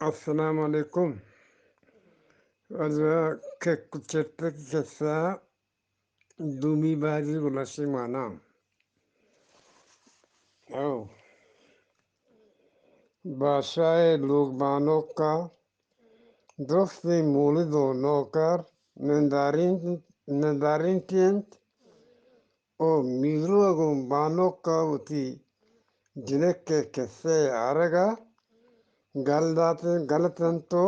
السلام علیکم۔ واجہ، کک ءُ چرتک ءِ قصہ دومی باری گوں لشیں مانا۔ او بادشاہ ءِ لوگ بانک ءَ درستیں مولد ءُ نوکر نندارین-، نندارینتی انت۔ او میرو ءَ گوں بانک ءَ وتی جنک ءِ قصہ ءِ آرگ ءَ گل دات، گل اتنت ءُ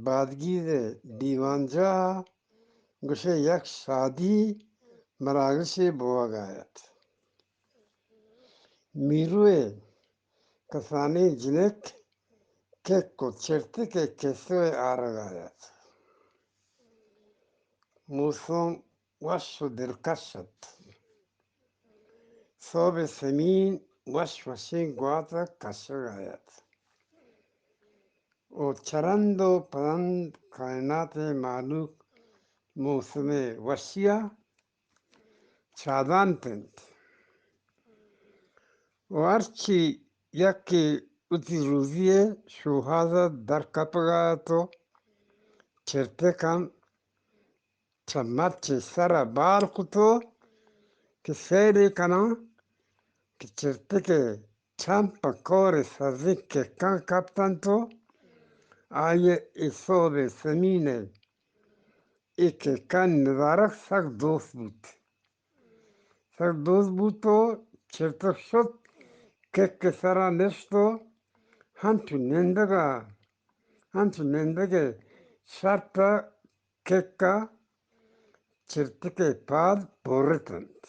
بادگیر ءِ دیوانجاہ ءَ گوشئے یک شادی مراگشے بوگ ءَ ات۔ میرو ءِ کسانیں جنک کک ءُ چرتک ءِ قصہ ءِ آرگ ءَ ات۔ موسم وش ءُ دلکش ات۔ سہب ءِ سمین وش وشیں گوات ءَ کشگ ءَ ات۔ او چرند ءُ پرند، کائنات ءِ مہلوک موسم ءِ وشی ءَ شادان اتنت۔ ءُ ہرچی یکے وتی روزی ءِ شوہاز ءَ در کپگ ءَ ات ءُ چرتک ہم چہ مرچی سر ءَ بال کت ءُ کہ سیرے کناں کہ چرتک ءِ چم پہ کور ءِ سرزیں ککاں کپتنت ءُ آئی ءَ اے سہب ءِ سمین ءِ اے ککانی ندارگ سک دوست بوت۔ سک دوست بوت ءُ چرتک شت، کک ءِ سر ءَ نشت ءُ ہنچو نندگ ءَ، ہنچو نندگ ءِ شرط ءَ کک ءَ چرتک ءِ پاد برتنت۔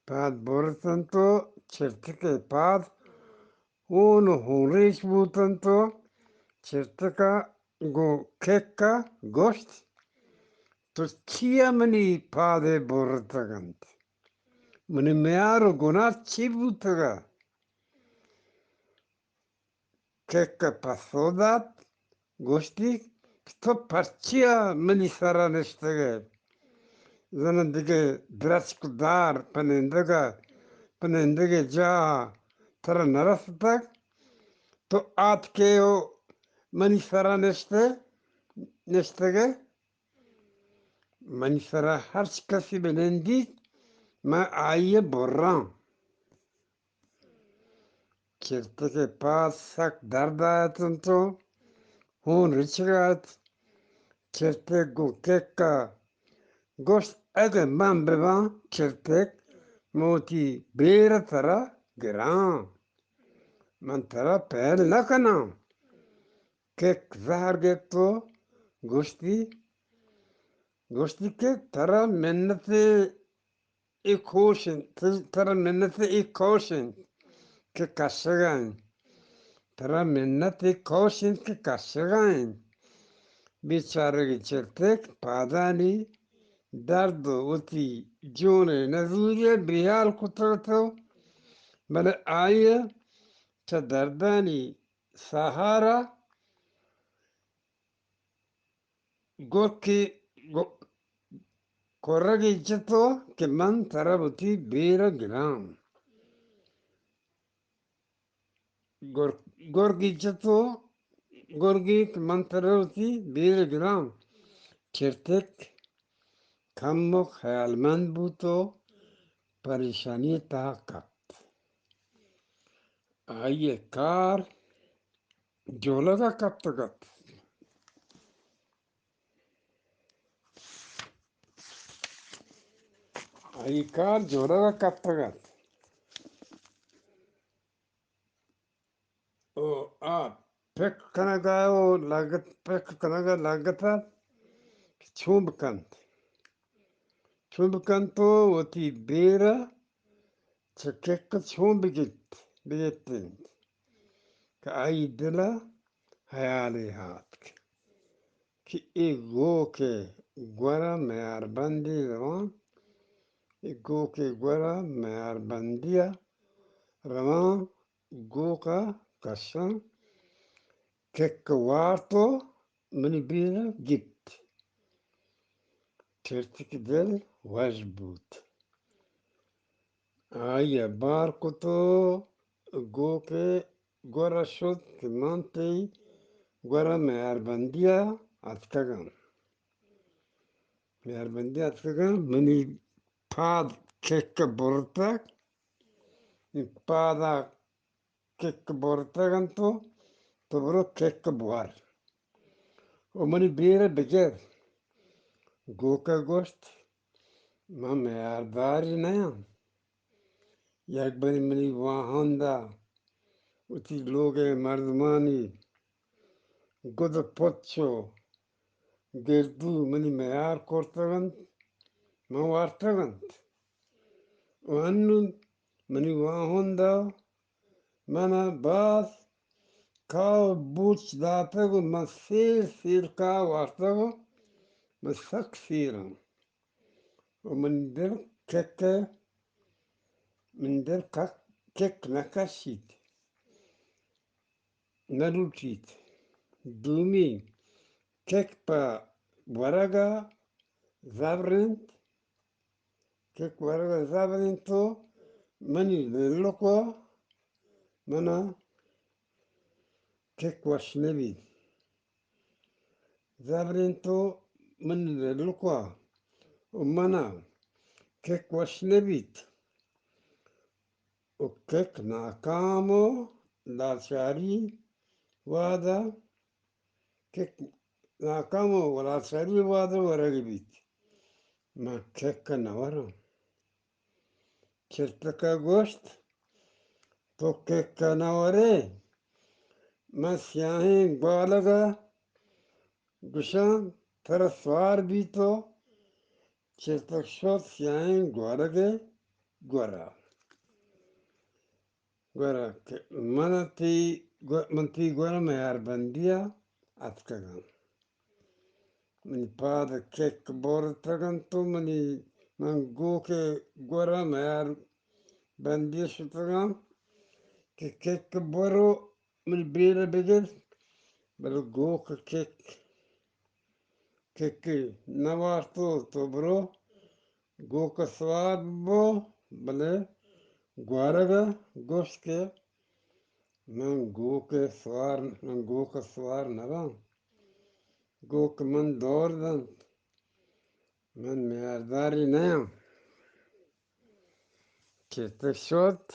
پاد برتنت ءُ چرتک ءِ پاد ہون ءُ ہونریچ بوتنت ءُ چرتک ءَ گوں کک ءَ گوشت، تو چیا منی پاد ءَ برتگ انت؟ منی میار ءُ گناہ چی بوتگ ءَ؟ کک ءَ پسو دات، گوشتی کہ تو پرچیا منی سر ءَ نشتگ ئے؟ زاناں دگہ درچک ءُ دار پہ نندگ ءَ، پہ نندگ ءِ جاہ ءَ ترا نہ رستگ؟ تو آتکے ءُ منی سر ءَ نشتگ، نشتگ ئے؟ منی سر ءَ ہرچ کسے بہ نندیت، من آئی ءَ براں۔ چرتک ءِ پاد سک درد ءَ اتنت ءُ ہون رچگ ءَ ات۔ چرتک گوں کک ءَ گوشت، اگہ من بباں چرتک، من وتی بیر ءَ ترا گراں، من ترا پہل نہ کناں۔ کک زہر گپت ءُ گوشتی، گوشتی کہ ترا منت اے کوش انت، ترا منت اے کوش انت کہ کشگ ءَ انت، ترا منت اے کوش انت کہ کشگ ءَ انت۔ بیچارگیں چرتک پادانی درد ءُ وتی جون ءِ نزوری ءَ بے ہیال کتگ ات، بلے آئی ءَ چہ دردانی سہارا گرکے گو-، کرگے جت ءُ کہ من ترا وتی بیر ءَ گراں۔ گر-، گرگے جت ءُ گرگے کہ من ترا وتی بیر ءَ گراں۔ چرتک کمک ہیالمند بوت ءُ پریشانی ءِ تہا کپت۔ آئی ءِ کار جولگ ءَ کپتگ ات۔ آئی ءِ کار جولگ ءَ کپتگ ات۔ او آ پک کنگ ءَ ءُ لگت، پک کنگ ءَ لگت ات کہ چون بکنت۔ چون بکنت ءُ وتی بیر ءَ چہ کک ءَ چون بگیت، بگیت انت کہ آئی دل ءَ ہیالے آتک کہ اے گوک ءِ گور ءَ میاربندی رواں، اے گوک ءِ گور ءَ میاربندی ءَ رواں، گوک ءَ کشاں، کک ءَ وارت ءُ منی بیر ءَ گپت۔ چرتک ءِ دل وش بوت۔ آئی ءَ بار کت ءُ گوک ءِ گورا شت کہ من تئی گورا مہربندی ءَ اتکگاں۔ مہربندی ءَ اتکگاں، منی پاد کک برتگ، اے پادا کک برتگ انت و تو برو کک بور۔ و منی بیر ءَ بگر۔ گوک ءَ گوشت، من میارداری نیاں۔ یک برے منی واہند ءَ وتی لوگ ءِ مردمانی گد ءُ پچ ءُ گردو منی میار کرتگ انت، من وارتگ انت۔ و انوں منی واہند ءَ من ءَ باز کاہ ءُ بوچ داتگ و من سیر سیر کاہ وارتگ و من سک سیر آں۔ و منی دل کک، منی دل کک، کک نہ کشیت، نہ لوٹیت۔ دومی، کک پہ ورگ ءَ زبر انت، کک ورگ ءَ زبر انت و منی للک ءَ من ءَ کک وش نہ بیت۔ زبر انت و منی للک ءَ و من ءَ کک وش نہ بیت۔ و کک ناکام و لاچاری وہد ءَ، کک ناکام و لاچاری وہد ءَ ورگ بیت۔ من کک ءَ نہ وراں۔ چرتک ءَ گوشت، تو کک ءَ نہ ورئے؟ من سیاہیں گوالگ ءَ گوشاں، ترا سوار بیت و چرتک شت سیاہیں گوالگ ءِ گورا۔ گورا کہ من تئی گو-، من تئی گورا میاربندی ءَ اتکگاں۔ منی پاد کک برتگ انت و منی، من گوک ءِ گورا میاربندی ءَ شتگاں کہ کک برو منی بیر ءَ بگر، بلے گوک کک، کک نہ وارت و تو برو گوک ءَ سوار بو، بلے گوارگ ءَ گوشت کہ من گوک ءَ سوار، من گوک ءَ سوار نہ باں۔ گوک من دور دنت۔ من میارداری نیاں۔ چرتک شت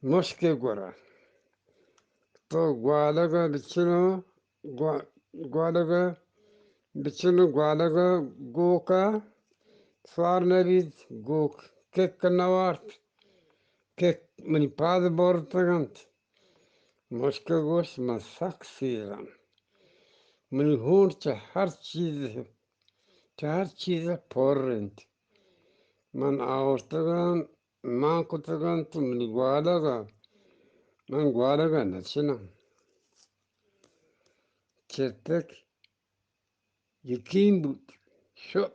مشک ءِ گورا۔ تو گوالگ ءَ بچنو، گوا-، گوالگ ءَ بچنو، گوالگ ءَ گوک ءَ سوار نہ بیت، گوک کک نہ وارت، کک منی پاد برتگ انت۔ مشک ءَ گوشت، من سک سیر آں۔ منی ہونڈ چہ ہر چیز، چہ ہر چیز ءَ پر انت۔ من آورتگ آں، مان کتگ انت منی گوالگ ءَ، من گوالگ ءَ نہ چناں۔ چرتک یکین بوت، شت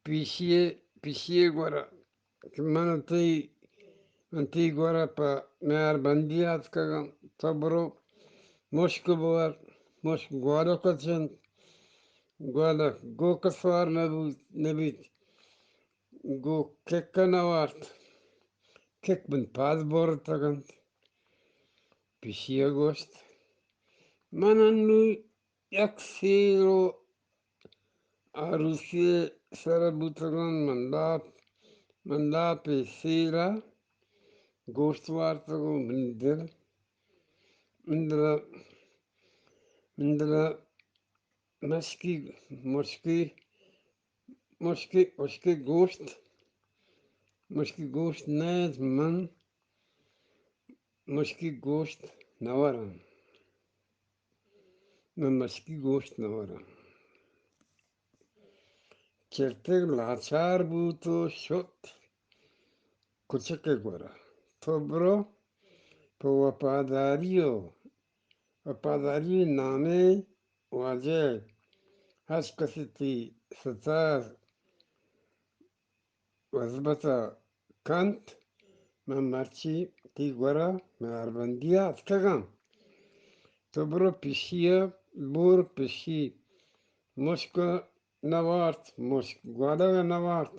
پیشی ءَ، پیشی ءِ گورا کہ من تئی، من تئی گورا پہ میاربندی ءَ اتکگاں، تو برو مشک بور، مشک گوالک ءَ چنت، گوالک گوک ءَ سوار نہ بوت، نہ بیت، گوک کک ءَ نہ وارت، کک منی پاد برتگ انت۔ پیشی ءَ گوشت، من انوں یک سیر و آروسی ءِ سر ءَ بوتگاں، من لاپ، من لاپ ءِ سیر ءَ گوشت وارتگ و منی دل، من دل ءَ، من دل ءَ مشکی، مشکی، مشکی، مشکی گوشت، مشکی گوشت نہ انت، من مشکی گوشت نہ وراں۔ من مشکی گوشت نہ وراں۔ چرتک لاچار بوت و شت کچک ءِ گورا۔ تو برو پہ وپاداری و وپاداری نامے واجہ، ہرچ کسی تئی ستاز وزبت ءَ کنت، من مرچی تئی گورا میاربندی ءَ اتکگاں۔ تو برو پشی ءَ بور، پشی مشک ءَ نہ وارت، مشک گوالگ ءَ نہ وارت،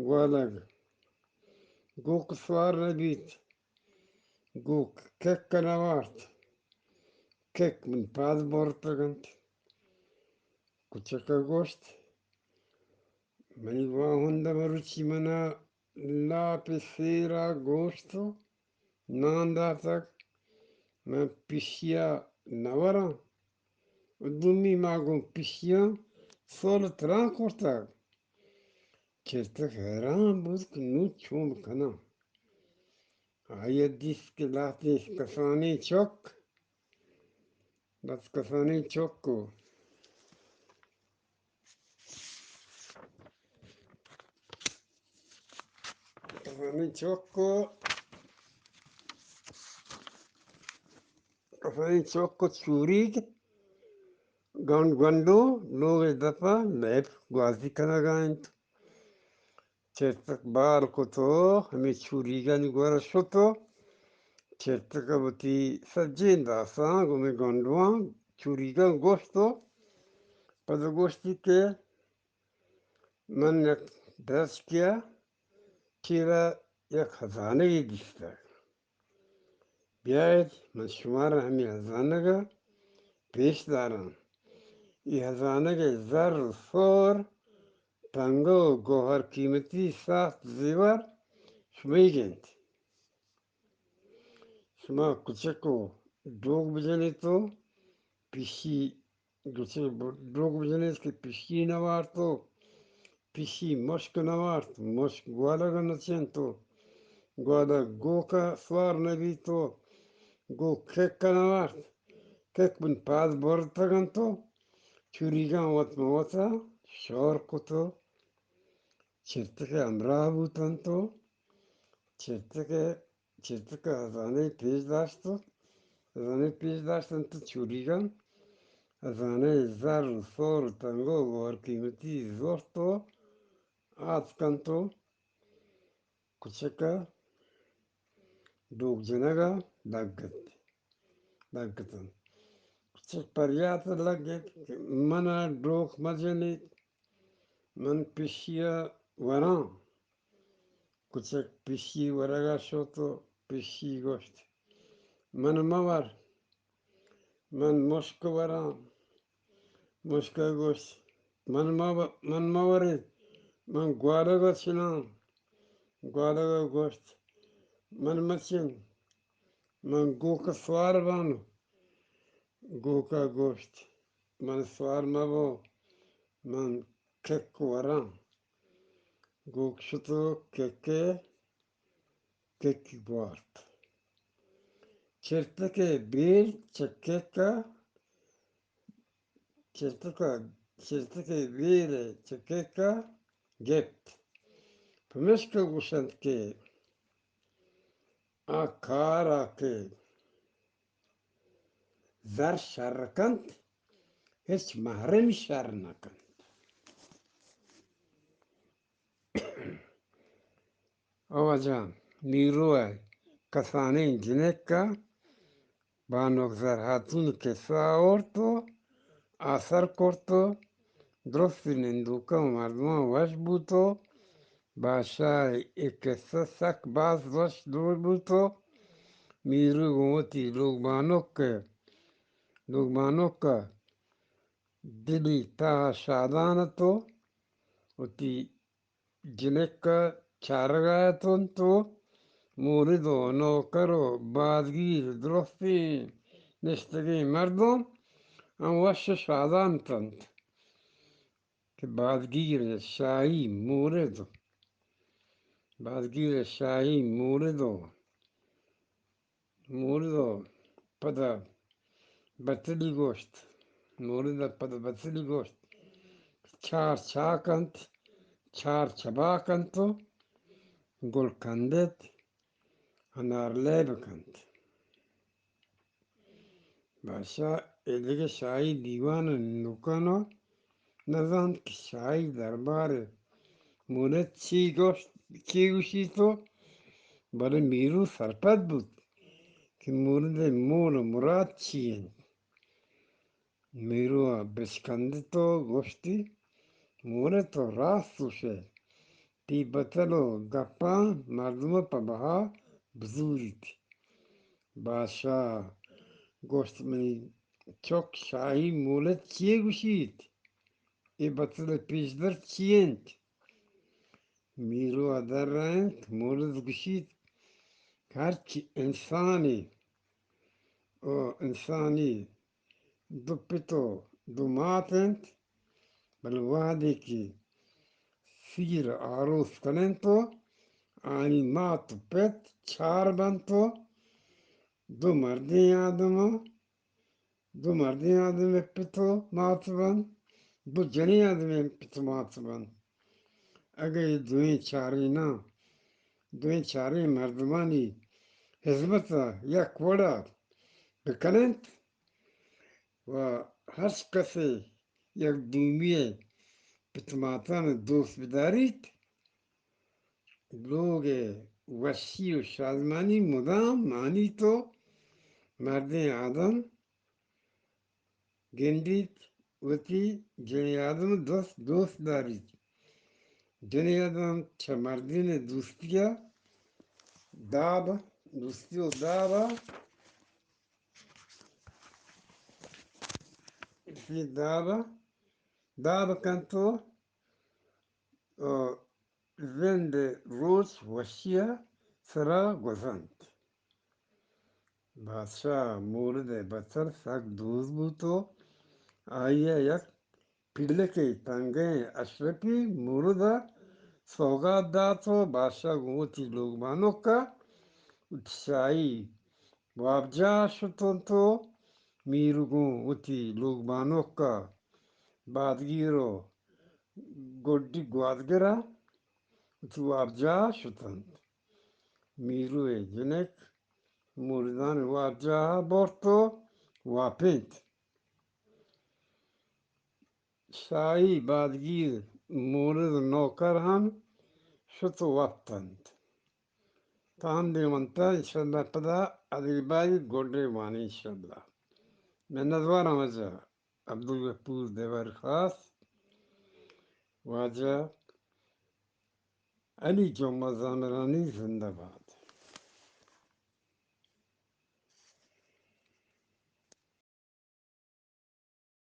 گوالگ گوک سوار نہ بیت، گوک کک ءَ نہ وارت، کک من پاد برتگ اَنت۔ کچک ءَ گوشت، منی واہند ءَ مروچی من ءَ لاپ ءِ سیر ءَ گوشت ءُ نان داتگ، من پشی ءَ نہ وراں۔ ءُ دومی ما گوں پشیاں سول ءُ تران کرتگ۔ چرتک حیران بوت کہ نوں چون بکناں۔ آئی ءَ دیست کہ لہتیں کسانیں چک، بس کسانیں چک ءُ کسانیں چک ءُ کسانیں چک ءُ چوریگ گنڈ گنڈو لوگ ءِ دپ ءَ لیب گوازی کنگ ءَ اَنت۔ چرتک بال کت ءُ ہمے چوریگانی گور ءَ شت ءُ چرتک ءَ وتی سجیں داستان گوں ہمے گنڈواں چوریگاں گوشت ءُ پدا گوشتی کہ من یک درچکے ءَ چیرا یک ہزانگے دیستگ۔ بیائیت، من شمارا ہمے ہزانگ ءَ پیش داراں۔ اے ہزانگ ءِ زر ءُ سہر، تنگہ ءُ گوہر قیمتی ساخت زیور شمئیگ اَنت۔ شما کچک ءُ ڈوک بجنیت ءُ پشی گوشے ب-، ڈوک بجنیت کہ پشی نہ وارت ءُ پشی مشک نہ وارت، مشک گوالگ ءَ نہ چنت ءُ گوالگ گوک ءَ سوار نہ بیت ءُ گوک کک ءَ نہ وارت، کک بن پاد برتگ اَنت ءُ چوریگاں وت مہ وت ءَ شور کت ءُ چرتک ءِ ہمراہ بوت اَنت ءُ چرتک ءِ چرتک ءَ ہزانہ ئے پیش داشت ءُ ہزانہ ئے پیش داشت اَنت ءُ چوریگاں ہزانہ ئے زر ءُ سہر ءُ تنگہ ءُ گوہر قیمتی زرت ءُ آتک اَنت ءُ کچک ءَ ڈوک جنگ ءَ لگ اَت، لگ اِت اَنت۔ کچک پریات ءَ لگ اِت کہ من ءَ ڈوک مہ جنیت، من پشی ءَ وراں۔ کچک پشی ورگ ءَ شت ءُ پشی گوشت، من مہ ور، من مشک وراں۔ مشک ءَ گوشت، من مہ و-، من مہ ورے، من گوالگ ءَ چناں۔ گوالگ ءَ گوشت، من مہ چن، من گوک ءَ سوار باناں۔ گوک ءَ گوشت، من سوار مہ بو، من کک وراں۔ گوک شت ءُ کک ءَ ککی بوارت۔ چرتک ءِ بیر چہ کک ءَ، چرتک ءَ، چرتک ءِ بیر چہ کک ءَ گپت۔ پمیشکا گوشنت کہ آ کار ءَ کہ زر شر کنت، ہچ محرم شر نہ کنت۔ او واجہ، میرو ءِ کسانیں جنک ءَ بانک زر ہاتون ءِ کسہ آورت ءُ آسر کرت ءُ درستیں نندوکاں ءُ مردماں وش بوت ءُ بادشاہ ءِ اے کسہ سک باز وش جوڑ بوت ءُ میرو گوں وتی لوگ بانک ءَ، لوگ بانک ءَ دلی تہا شادان اَت ءُ وتی جنک ءَ چارگ ءَ اَت اَنت ءُ مورد ءُ نوکر ءُ بادگیر، درستیں نشتگیں مردم ہم وش ءُ شادان اَت اَنت کہ بادگیر ءِ شاہی مورد، بادگیر ءِ شاہی مورد ءُ مورد ءَ پدا بتلی گوشت، مورد ءَ پدا بتلی گوشت، چار چاک اَنت، چار چباک اَنت ءُ گل کندت، انار لیب کنت۔ بادشاہ ءَ دگہ شاہی دیوان ءَ نندوکاں ءَ نہ زانت کہ شاہی دربار ءِ مورد چی گوشت، چی گوشیت ءُ بلے میرو سرپد بوت کہ مورد ءِ مول ءُ مراد چی اِنت۔ میرو ءَ بچکندت ءُ گوشتی، مورد تو راست گوشئے، تئی بتل ءُ گپاں مردم ءَ پہ بہا بزوریت۔ بادشاہ گوشت، منی چک شاہی مولد چیے گوشیت؟ اے بتل پیشدر چی انت؟ میرو ءَ درائینت، مولد گوشیت، ہرچی انسانے او انسانی دو پت و دو مات انت، بلے وہدے کہ سیر آروس کننت و آنی مات و پت چار بنت و دو مردیں آدم، دو مردیں آدم پت و مات بنت، دو جنیں آدم پت و مات بنت۔ اگہ اے دوئیں چاریناں، دوئیں چاریں مردمانی ہزمت ءَ یک وڑا بکننت و ہرچ کسے یک دومی ءِ پت ماتان دوست بداریت، لوگ ءِ وشی و شادمانی مدام مانیت و مردیں آدم گندیت وتی جنیں آدم دوست، دوست داریت۔ جنیں آدم چہ مردین دوستی ءَ داب، دوستی و داب ءَ، وتی داب ءَ داب کنت و، و زند روچ وشی ءِ سرا گوزنت۔ بادشاہ مولد ءِ بتل سک دوست بوت و آئی ءَ یک پیلکے تنگیں اشرپی مولد ءَ سوگات دات و بادشاہ گوں وتی لوگ بانک ءَ وتی شاہی وابجاہ ءَ شت انت و میرو گوں وتی لوگ بانک ءَ بادگیر و گڈی گوادگر ءَ وتی وابجاہ ءَ شت انت۔ میرو ءِ جنک مولدان وابجاہ ءَ برت و واپینت۔ شاہی بادگیر مولد نوکر ہم شت و وپت انت۔ تاں دیونت ءَ انشاءاللہ پدا ادیبائی گڈے وانی انشاءاللہ۔ منتوار آں واجہ عبدالغفور دیوار خاص، واجہ علی جمعہ زامرانی زندہ باد۔